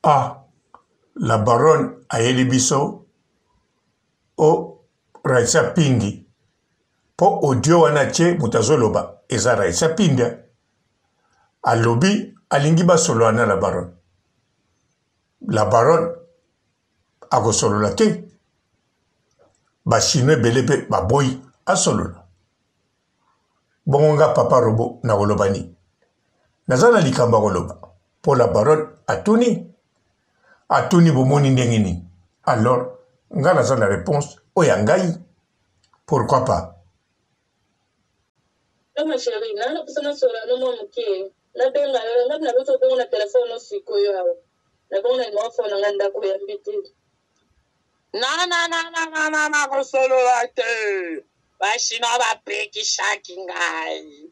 Ah la baronne ayeli biso o Raissa Pindi po audio wana atie moto azoloba eza Raissa Pindi alobi alingi basolola na la baronne. La baronne akosolola te, ba chinois ebele mpe baboyi asolola. Bongo nga papa robot nakoloba nini? Naza na likambo ya koloba mpo la baronne atuni atuni bomoni ndenge nini? Alors nga naza na reponse oyo ya ngai pourquoi pas? Yo ma cherie, naa na posa nasolola no mwa moke. Nabenga yo, nga na luti obengo na telefone no sikoyo awa. Na bongo na numero phone na nga ndako oyambi te. Na na na na na na na kosolola te. Ba chinois bapekisaki ngai.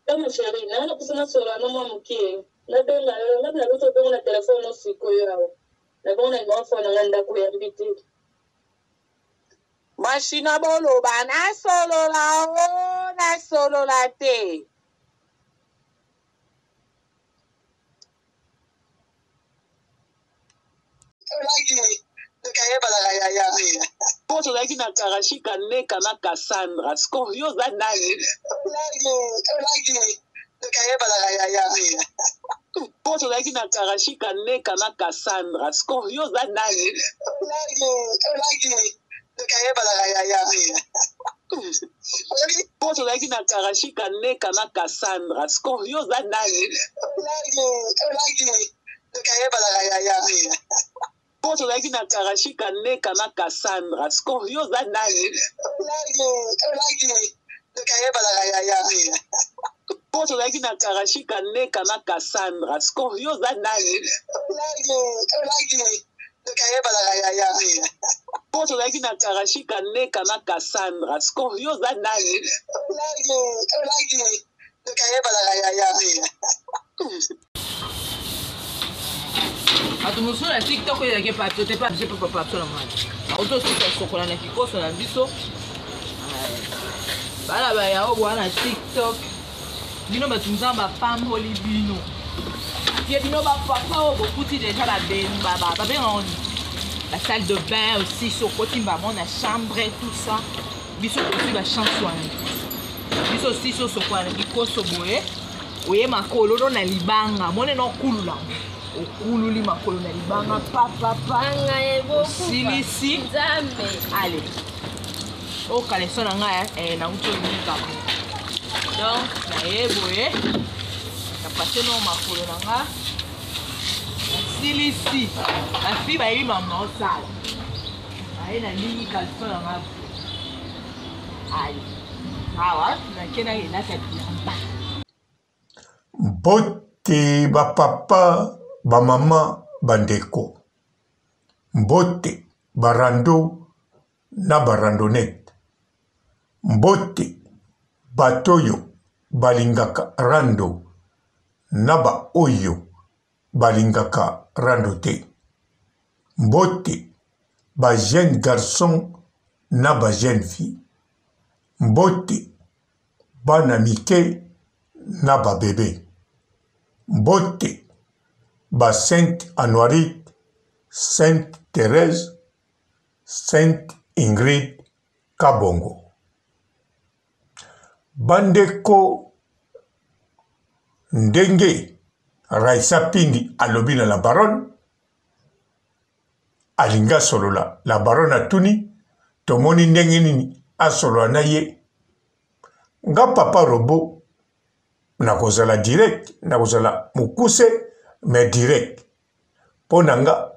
Yo ma cherie, naa na posa nasolola no mwa moke. Nabenga yo, nga na luti obengo na telefone no sikoyo awa. Na bongo na numero phone na nga ndako oyambi te. Ba chinois boloba nasolola o nasolola te. Po tozalaki na Karashika Neka na Cassandra. Sikoyo yo oza nani? Po tozalaki na Karashika Neka na Cassandra. Sikoyo yo oza nani? Po tozalaki na Karashika Neka na Cassandra. Sikoyo yo oza nani? Po tozalaki na Karashika Neka na Cassandra. Sikoyo yo oza nani? Po tozalaki na Karashika Neka na Cassandra. Sikoyo yo oza nani? Po tozalaki na Karashika Neka na Cassandra. Sikoyo yo oza nani? Bato mosusu na tiktok oyo ezalaki epa biso te epa biso epa papa biso na mwana auti osuka sokola na kikoso na biso bana bayao bwa na tiktok bino bato nzambe apamboli bino tie bino bapapa oyo bokuti deja babengaka la salle de bain aussi sokoti mbamo na chambre tout ça biso tozwi bachance wana biso sisi osokola na kikoso boye oye makolo no na libanga mone na okulula okululi makolo na libanga papapa osilisi ale okaleso na ngai eh, nauti olukaka donc naye boye napase no makolo na nga nasilisi bafi bayebi mama osala aye nalingi caleçon na nga ale awa nake nakelata bilamba. Mbote ba papa, ba mama, ba ndeko. Mbote ba rando na ba randonnette. Mbote bato oyo balingaka rando na ba oyo balingaka rando te. Mbote ba jeunes garçons na ba jeunes filles. Mbote bana mike na ba bebe. Mbote ba Sainte Anuarite, Sainte Therèse, Sainte Ingrid Kabongo. Bandeko ndenge Raissa Pindi alobi na la baronne alingi asolola la baronne atuni tomoni ndenge nini asolola na ye nga papa robot nakozala direct nakozala mokuse mais direct mpo na nga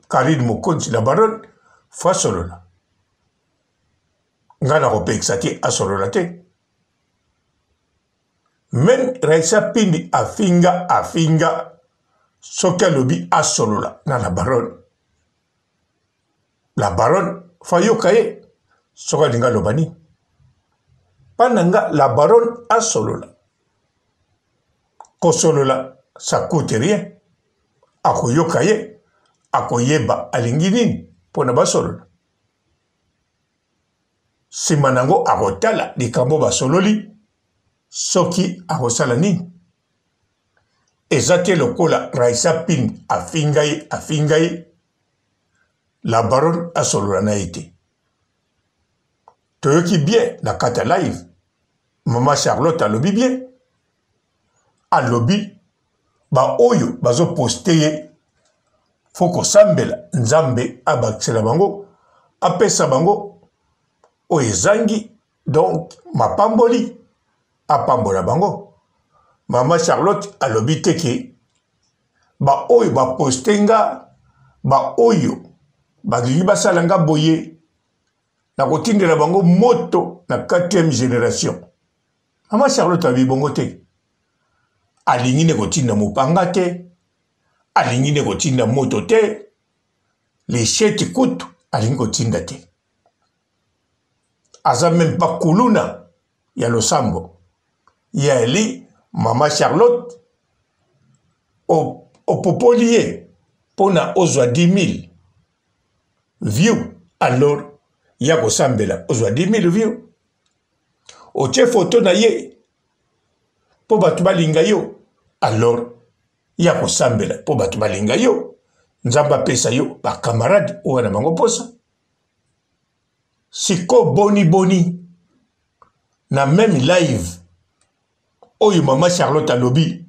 Carine Mokonzi la baronne fo asolola nga nakopekisa te asolola te meme Raissa Pindi afinga afinga soki alobi asolola na la baronne la baronne fo ayoka ye soki alingi aloba nini mpa na nga la baronne asolola kosolola ça coûte rien akoyoka ye akoyeba alingi nini mpo na basolola Sima na yango akotala likambo basololi soki akosala nini. Eza te lokola Raissa Pin afinga ye afinga ye la baronne asolola na ye te. Toyoki bien na kati ya live mama Charlotte alobi bien alobi ba oyo bazo poste ye fo kosambela Nzambe abakisela bango apesa bango oyo ezangi donc mapamboli apambola bango mama charlotte alobi te ke baoyo baposte nga baoyo balingi basala nga boye nakotindela bango moto na 4e génération mama charlotte alobi bongo te alingi nde kotinda mopanga te alingi nde kotinda moto te lisheti kutu alingi kotinda te aza meme pas kuluna ya losambo ya eli mama charlotte opopoli ye mpo na ozwa 10 000 view alors ya kosambela ozwa 10 000 view otie foto na ye mpo bato balinga yo alors ya kosambela mpo bato balinga yo nzambe apesa yo bakamarade oyo na bango mposa Siko boni boni na meme live oyo mama Charlotte alobi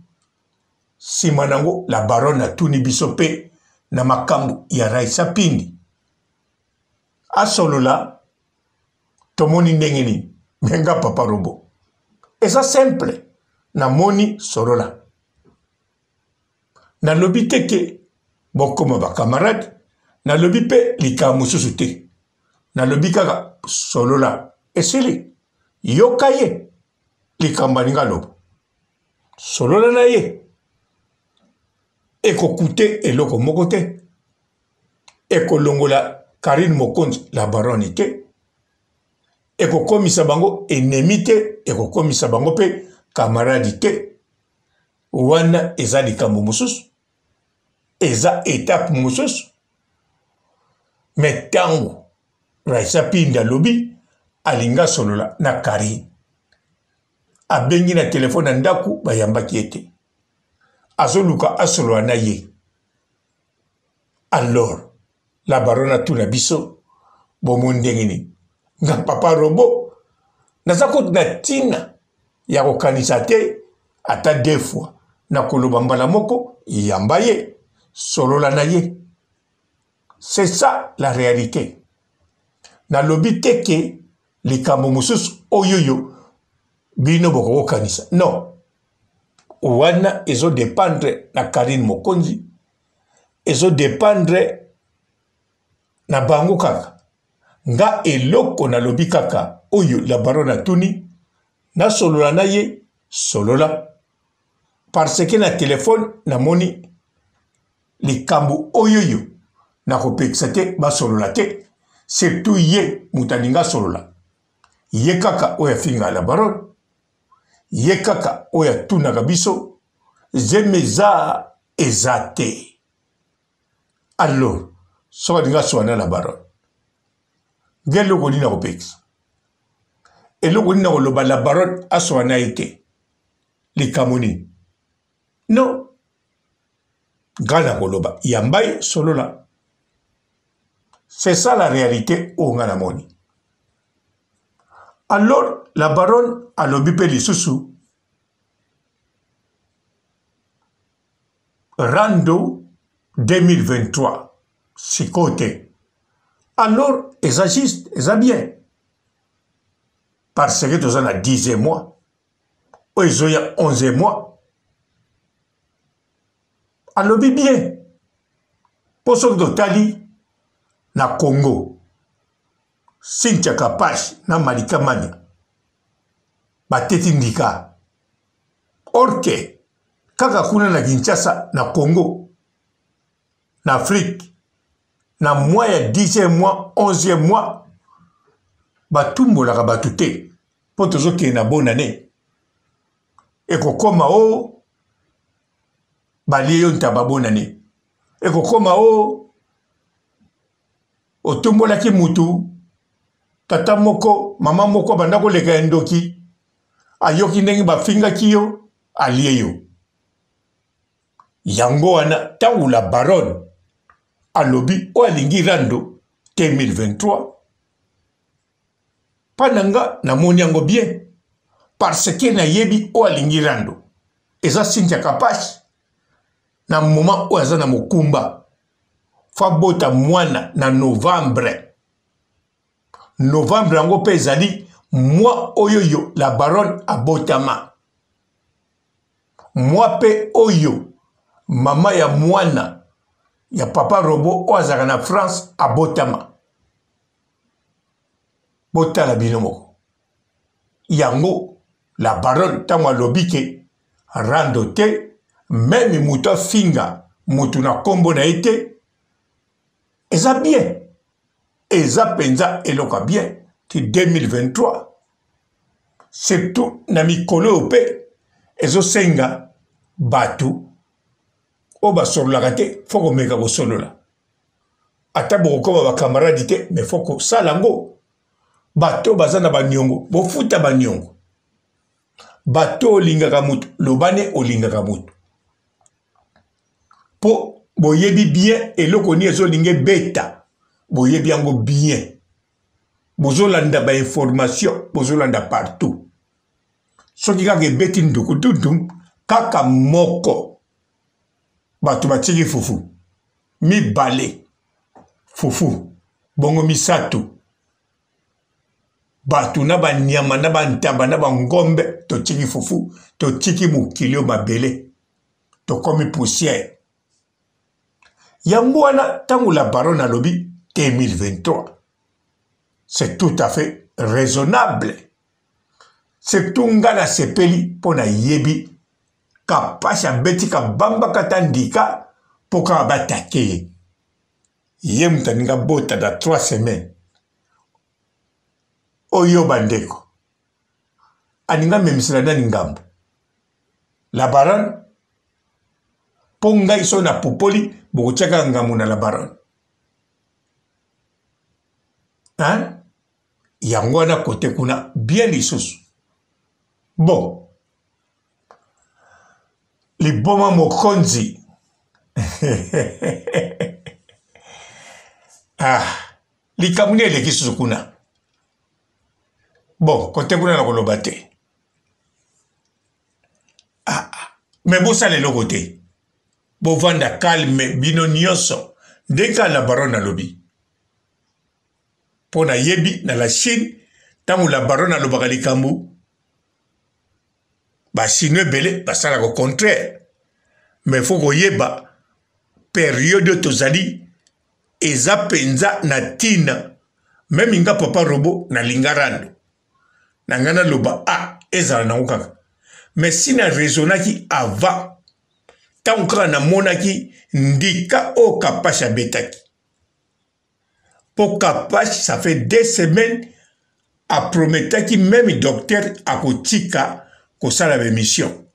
sima nango la baronne atuni biso pe na makambo ya Raissa Pindi asolola tomoni ndenge nini me nga papa robo eza simple namoni solola Nalobi te ke bokoma ba camarade, nalobi pe likambo mosusu te. Nalobi kaka solola esili. Yoka ye likambo alingi aloba. Solola na ye. Ekokute eloko moko te. Ekolongola Carine Mokonzi la baronne te. Ekokomisa bango ennemi te, ekokomisa bango pe camarade te. Wana eza likambo mosusu, eza etape mosusu. Me ntango Raissa Pindi alobi alingi asolola na Carine, abengi na telefone na ndako, bayambaki ye te, azoluka asolola na ye. Alors la baronne atuna biso bomoni ndenge nini? Nga papa robot naza kutu na ntina ya kokanisa te ata deux fois na koloba mbala moko yamba ye solola na ye c'est ça la réalité nalobi te ke likambo mosusu oyoyo bino bokokokanisa non wana ezo dépendre na Carine Mokonzi ezo dépendre na bango kaka nga eloko nalobi kaka oyo la baronne atuni nasolola na ye solola parce que na telefone namoni likambo oyoyo nakopekisa te basolola te surtout ye moto alingi asolola ye kaka oyo afinga la baronne ye kaka oyo atunaka biso zemi eza eza te alors soki alingi aswana na baronne nge eloko nini akopekisa eloko nini akoloba la baronne aswana ye te likambo nini non nga nakoloba yamba ye solola c'est ça la réalité oyo nga namoni alors la baronne alobi mpe lisusu rando 2023 sikoyo te alors eza juste eza bien parce que toza na 10 mois oyo ezoya 11 mois alobi bien mpo soki totali na congo cynthia kapash na malika mania bateti ndika orke kaka kuna na kinshasa na congo na afrique na mois ya 10e mois 11e mois batumbolaka bato te mpo tozokende na bonne année ekokoma o oh, balie yo ntaba bonne année ekokoma o oh, otumbolaki mutu tata moko mama moko abanda koleka ya ndoki ayoki ndenge bafingaki yo alie yo. Yango wana ntango la baronne alobi oyo alingi rando 2023 mpa na nga namoni yango bien parce que nayebi oyo alingi rando eza Cynthia Kapash na moment oyo aza na mokumba fo abota mwana na novembre. Novembre yango mpe ezali mwa oyo yo la baronne abotama, mwa mpe oyo mama ya mwana ya papa robo oyo azalaka na France abotama. Botala bino moko yango la baronne ntango alobi ke rando te, meme moto afinga moto na nkombo na ye te, eza bien, eza mpenza eloko ya bien ti 2023, surtout na mikolo oyo mpe ezosenga bato oyo basololaka te fo komeka kosolola, ata bokokoma bakamaradi te, me fo kosala yango. Bato baza na baniongo bofuta baniongo, bato olingaka moto lobane olingaka moto, mpo boyebi bien eloko nini ezolinga ebeta, boyebi yango bien, bozolanda ba information, bozolanda partout. Soki kaka ebeti ndukutuntu kaka moko, bato batiki fufu mibale, fufu bongo misato, bato na banyama na bantaba na bangombe totiki fufu, totiki mokili oyo mabele, tokomi poussière. Yango wana ntango la baronne alobi 2023, c'est tout à fait raisonnable. Surtout nga nasepeli mpo nayebi Kapash abeti kabamba kata ndika mpo kaka batake ye. Ye moto alingi abota na 3 semaines. Oyo bandeko alingi amemisela nani ngambo? La baronne? Mpo ngai soki napupoli bokotia kaka ngambo na la baronne. Hein? Yango wana kote kuna bien lisusu. Bon, liboma mokonzi ah, likambo nini eleki susu kuna? Bon, kote kuna na koloba te. Ah, me bosala eloko te, bovanda calme bino nyonso ndenge kaka la baronne alobi. Mpo nayebi na la Chine ntango la baronne alobaka likambo, ba chinois ebele basalaka au contraire. Mais faut koyeba periode oyo tozali eza mpenza na ntina. Meme nga papa robo nalinga rando na ngai naloba a ezala nango kaka, mais si na raisonnaki avant ntango kaka namonaki ndika oyo Kapash abetaki, mpo Kapash ça fait 2 semaines aprometaki meme docteur akotika kosala baemission,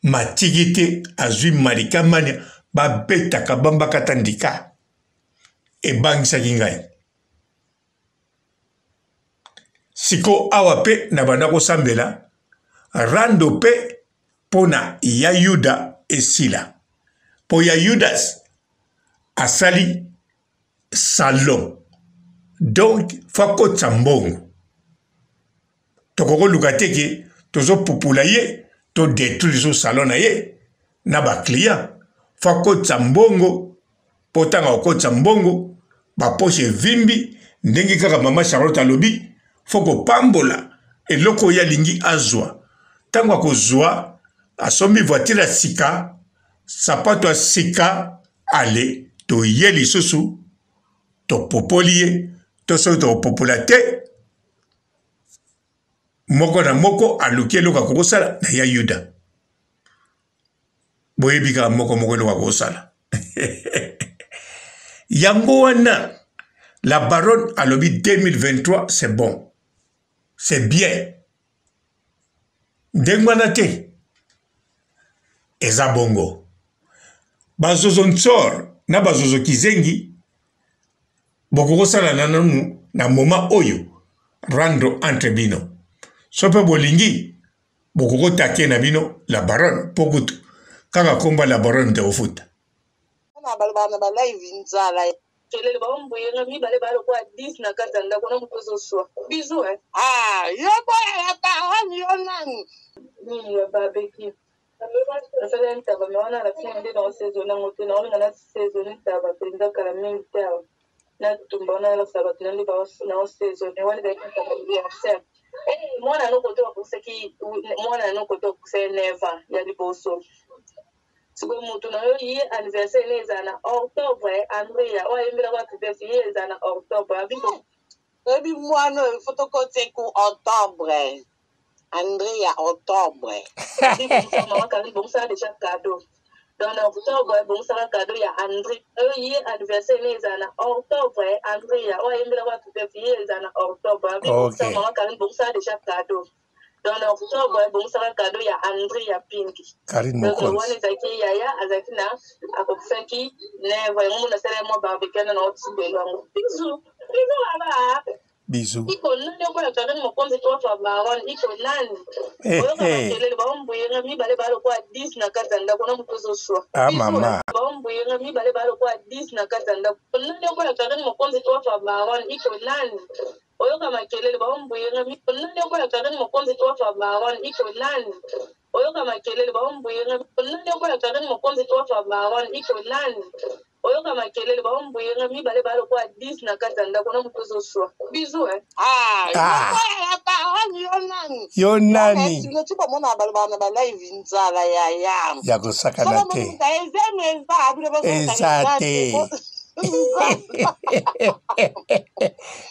matiki te, azwi Malika Mania babetaka bambakata ndika, ebangisaki ngai. Siko awa mpe na banda kosambela rando mpe mpo na ya Yuda esila, mpo ya Yudas asali salon, donc fo akotisa mbongo. Tokokoluka te ke tozopupula ye to detruire so salon na ye na ba client, fo akotisa mbongo, mpo ntango akotisa mbongo baposhe evimbi, ndenge kaka mama Charlotte alobi, fo kopambola eloko oyo alingi azwa. Ntango akozwa, asombi voiture ya sika, sapato ya sika, ale toye lisusu topopoli ye, to soki tokopopola te, moko na moko aluki eloko akokosala na ya Yuda. Boyebi kaka moko moko eloko akosala. Yango wana la baronne alobi 2023 c'est bon, c'est bien. Ndenge wana te, eza bongo. Bazozo ntsor na bazozo kizengi bokokosala na nanu na moment oyo rando entre bino. So mpe bolingi bokokotake na bino la baronne, mpo kutu Kaka kombo ya la baronne nde ofuta. Na balobaka na ba live nzala. Kelele baombuyenga mibale ba lokola 10 na kati ya ndako na moto ozoswa bizu eh. Ah, yo boya la baronne yo nani? Nini ya barbecue nasala ntaba me wana na fin nde na saisonne yango te naolinga na saisonne ntaba mpenza kala mingi te awa natumba wana nalakisa bato na nde nao saisonne wana ezalaki ntaba anniversaire mwana no koto akokisaki mwana no koto akokisaki 9 ans ya liboso sikoyo moto na yo ye anniversaire ne ezala na octobre andrea oyo ayembelaka wapi verse ye ezala na octobre abi oyebi mwana oyo fo tokoti ku octobre andrea octobre mama Karine bongisaka déjà cadeau donc na octobre bongisaka cadeau ya André oyo ye anniversaire ne ezala na octobre Andrea oyo ayembelaka wapi verse ye ezala na octobre abi bongisa mama Karine bongisaka déjà cadeau donc na octobre bongisaka cadeau ya André ya Pingi Karine donc Mokonzi wana ezalaki yaya azalaki na akokisaki neve yango mona asala mwa barbecue na otibelo yango bizu bizu baba Bisous. Iko nani okola Karine Mokonzi toi fa baronne iko nani Eh, oyoka eh. makelele baombuyenga mibale ba lokola 10 na kati ya ndako na moto ozoswa Ah, mama. baombuyenga mibale ba lokola 10 na kati ya ndako nani okola Karine Mokonzi toi fa baronne iko nani oyoka makelele baombuyenga nani okola Karine Mokonzi toi fa baronne iko nani oyoka makelele baombuyenga nani okola Karine Mokonzi toi fa baronne iko nani oyoka makelele baombuyenga mibale ba lokola 10 na kati ya ndako na moto ozoswa bizu eh. Ah, Ah. yo boya la baronne yo nani? Yo nani? Noti bomona balobaka na ba live nzala ya ya. Ya kosakana te. Eza te.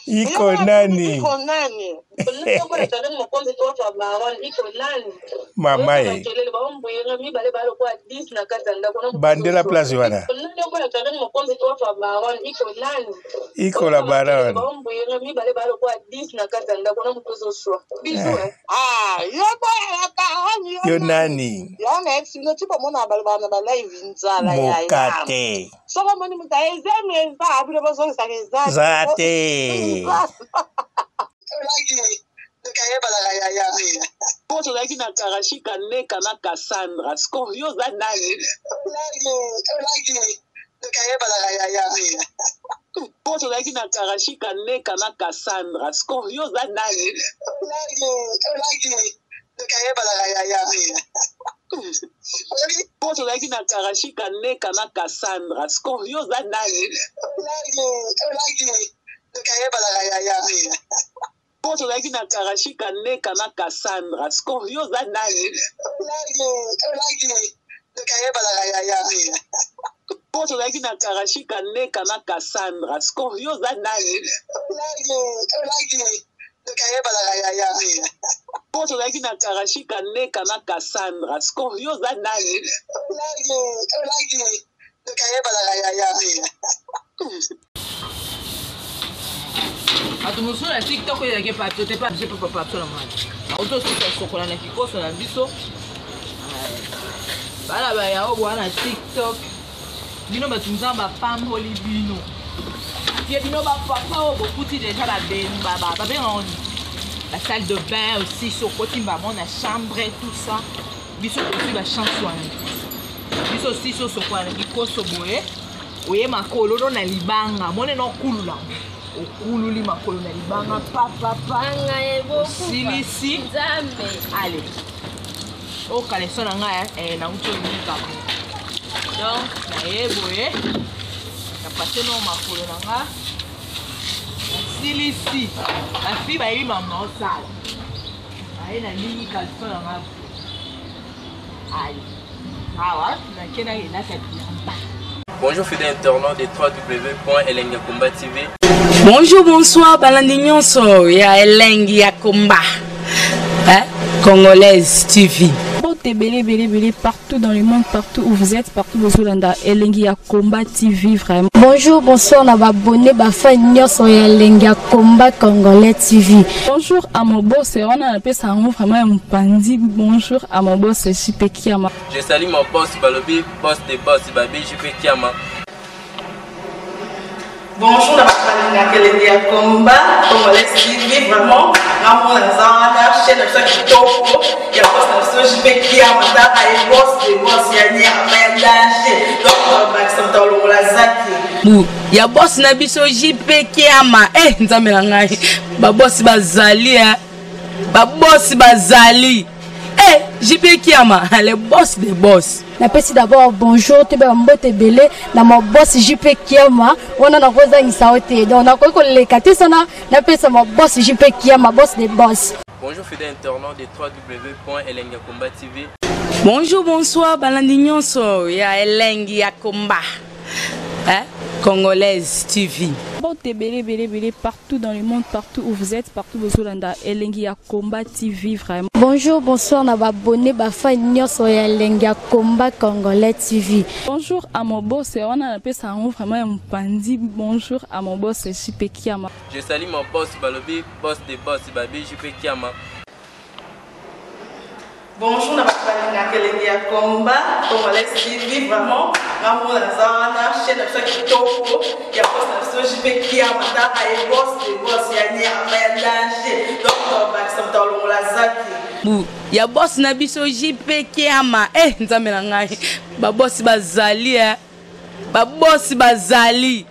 Iko nani? Iko nani? Nani okola Karine Mokonzi toi fa baronne iko nani Mama oyoka e. makelele baombuyenga mibale ba lokola 10 na kati ya ndako na moto Bandela ozoswa place wana. nani okola Karine Mokonzi toi fa baronne iko nani Iko la oyoka makelele baronne. baombuyenga mibale ba lokola 10 na kati ya ndako na moto ozoswa bizu Eh. eh. Ah, yo boya la baronne yo Yo nani? nani? Yo na ex noti bomona balobaka na ba live nzala ya ya. Mokate. Soko moni moto ezemi eza bino bozongisaka eza te. Za te. Po tozalaki na Karashika Neka na Cassandra. Sikoyo yo oza nani? Po tozalaki na Karashika Neka na Cassandra. Sikoyo yo oza nani? Po tozalaki na Karashika Neka na Cassandra. Sikoyo yo oza nani? Po tozalaki na Karashika Neka na Cassandra. Sikoyo yo oza nani? Po tozalaki na Karashika Neka na Cassandra. Sikoyo yo oza nani? Po tozalaki na Karashika Neka na Cassandra. Sikoyo yo oza nani? Bato mosusu na tiktok oyo ezalaki epa biso te pa biso mpe papa biso na mwana auti osusa sokola na kikoso na biso bana bayao bwa na tiktok bino bato nzambe apamboli bino ye bino bapapa oyo bokuti deja babenga nini ba salle de bain aussi so okoti mbamo na chambre tout ça biso tozwi bachance wana biso sisi osokola na kikoso boye oye makolo no na libanga mone na okulula okululi makolo na libanga papapa osilisi Nzambe. ale oyo kaleso na ngai eh, nauti olika donc naye boye napase no makolo na nga nasilisi bafi bayebi mama osala aye nalingi kaleso na nga ale awa nake nakelata bilamba. Bonjour fidèles internautes de www.elengakomba TV. Bonjour, bonsoir, balandi nyonso ya elengi ya komba. Hein? Congolaise TV. Mbote ebele ebele ebele partout dans le monde, partout où vous êtes, partout bozolanda elengi ya combat TV vraiment. Bonjour, bonsoir na babone bafan nyonso ya elengi ya combat congolais TV. Bonjour à mon boss, wana napesa yango vraiment ya mopanzi. Bonjour à mon boss JP Kiama. Je salue mon boss Balobi, boss des boss Babi JP Kiama. Bonjour na bato balingaka elengi ya combat congolais TV vraiment ngamona naza wana chaîne na biso ya kitoko ya boss na biso JP Kiama tala ye boss de boss. ya nyama ya danger. Donc bakisa moto alongola zaki. Bu ya boss na biso JP Kiama. Eh nzambe na ngai. Ba boss bazali eh. Ba boss bazali. Eh JP Kiama, le boss des boss. Napesi d'abord bonjour toyeba mbote ebele na ma boss JP Kiama wana nakozangisa yo te donc nakoki koleka te sana napesa ma boss JP Kiama, boss des boss. Bonjour fidèles internautes de www.elengiyakomba TV. Bonjour, bonsoir balandi nyonso ya Elengi ya Komba, hein? Congolaise TV. Mbote ebele ebele ebele partout dans le monde, partout où vous êtes, partout bozolanda Elengi ya Combat TV vraiment. Bonjour, bonsoir na babone bafan nyonso ya Elengi ya Combat Congolais TV. Bonjour à mon boss, wana napesa yango vraiment ya mopanzi. Bonjour à mon boss JP Kiama. Je salue mon boss Balobi, boss des boss Babi JP Kiama. Bonjour na bato balingaka Elengi ya Combat Congolais TV. Vraiment ngamona naza wana chaîne na biso ya kitoko ya boss na biso JP Kiama, taka ye boss de boss ya nyama ya danger. Donc bakisa moto alongola zaki. Bu ya boss na biso JP Kiama. Eh nzambe na ngai. Ba boss bazali eh. Ba boss bazali.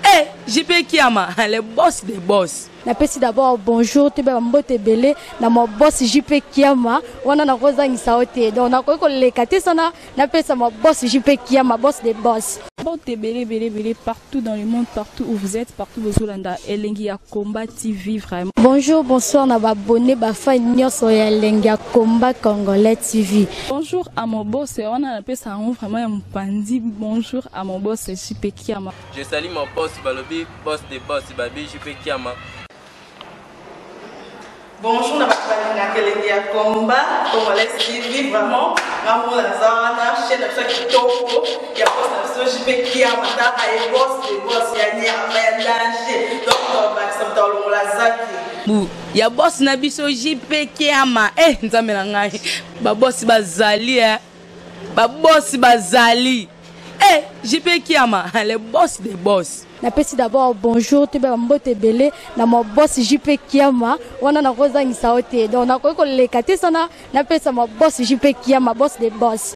Eh JP Kiama, le boss des boss. Napesi d'abord bonjour toyeba mbote ebele na ma boss JP Kiama wana nakozangisa yo te donc nakoki koleka te sana napesa ma boss JP Kiama, boss des boss. Mbote ebele ebele ebele partout dans le monde, partout où vous êtes, partout bozolanda Elengi ya Combat TV vraiment. Bonjour, bonsoir na babone bafan nyonso ya Elengi ya Combat Congolais TV. Bonjour à mon boss, wana napesa yango vraiment ya mopanzi. Bonjour à mon boss JP Kiama. Je salue mon boss Balobi, boss des boss Babi JP Kiama. Bonjour na bato balingaka Elengi ya Combat Congolais TV. Vraiment ngamona naza wana chaîne na biso ya kitoko ya boss na biso JP Kiama, taka ye boss de boss ya nyama ya danger. Donc bakisa moto alongola zaki. Bu ya boss na biso JP Kiama. Eh nzambe na ngai. Ba boss bazali eh. Ba boss bazali. Eh JP Kiama, le boss des boss. Napesi d'abord bonjour toyeba mbote ebele na ma boss JP Kiama wana nakozangisa yo te donc nakoki koleka te sana napesa ma boss JP Kiama, boss des boss.